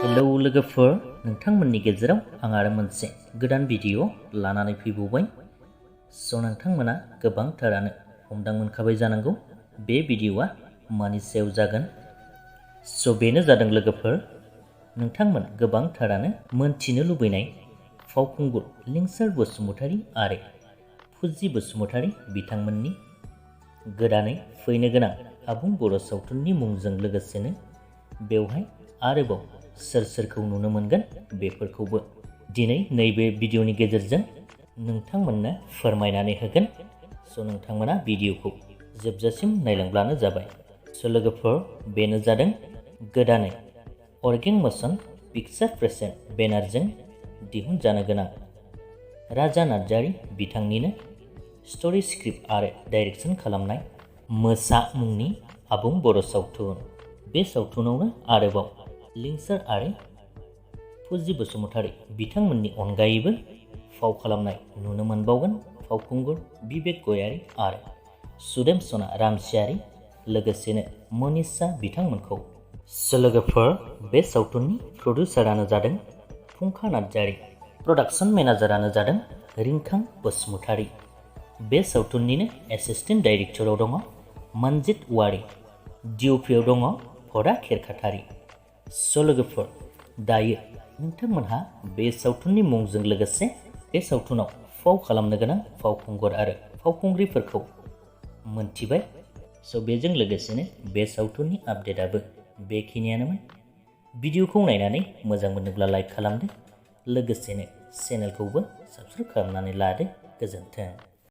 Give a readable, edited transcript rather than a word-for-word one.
Hello लोगोफोर, नोंथांमोननि गेजेराव आं आरो मोनसे गोदान भिडिअ लानानै फैबावबाय। नोंथांमोना गोबांथारानो हमदां मोनखाबाय जानांगौ बे भिडिअआ मानि सायाव जागोन। बेनो जादों लोगोफोर, नोंथांमोन गोबांथारानो मोनथिनो लुबैनाय फावखुंगुर लिंसार बसुमतारी आरो फुजि बसुमतारी बिथांमोननि गोदानै फैनो गोनां आबुं बर' सावथुननि मुंजों लोगोसेनो बेवहाय आरोबाव सोर सोरखौ नुनो मोनगोन बेफोरखौबो दिनै नैबे भिडिअनि गेजेरजों नोंथांमोननो फोरमायनानै होगोन। नोंथांमोना भिडिअखौ जोबजासिम नायलांब्लानो जाबाय। लोगोफोर, बेनो जादों गोदानै अर्गें मोशन पिक्चार प्रेजेन्ट बेनारजों दिहुनजानो गोनां राजा नार्जारी बिथांनिनो स्ट'री स्क्रिप्ट आरो डाइरेक्सन खालामनाय मोसा मुंनि आबुं बर' सावथुन। बे सावथुनावनो आरोबाव लिंसार आरो फुजि बसुमतारी बिथांमोननि अनगायैबो फाव खालामनाय नुनो मोनबावगोन फावखुंगुर बिबेक गयारी आरो सुदेम सना रामसियारि, लोगोसेनो मनीषा बिथांमोनखौ। लोगोफोर, बे सावथुननि प्रडिउसारानो जादों फुंखा नार्जारी, प्रडाक्सन मेनेजारानो जादों रिंखां बसुमतारी। बे सावथुननिनो एसिस्टेन्ट डाइरेक्टराव दङ मनजित वारी, डिअपिआव दङ भरा खेरखातारि। लोगोफोर, दायो नोंथांमोनहा बे सावथुननि मुंजों लोगोसे बे सावथुनाव फाव खालामनो गोनां फावखुंगुर आरो फावखुंग्रिफोरखौ मोनथिबाय। बेजों लोगोसेनो बे सावथुननि आपडेटआबो बेखिनियानोमोन। भिडिअखौ नायनानै मोजां मोनोब्ला लाइक खालामदो, लोगोसेनो चेनेलखौबो साबस्क्राइब खालामनानै लादो। गोजोन्थों।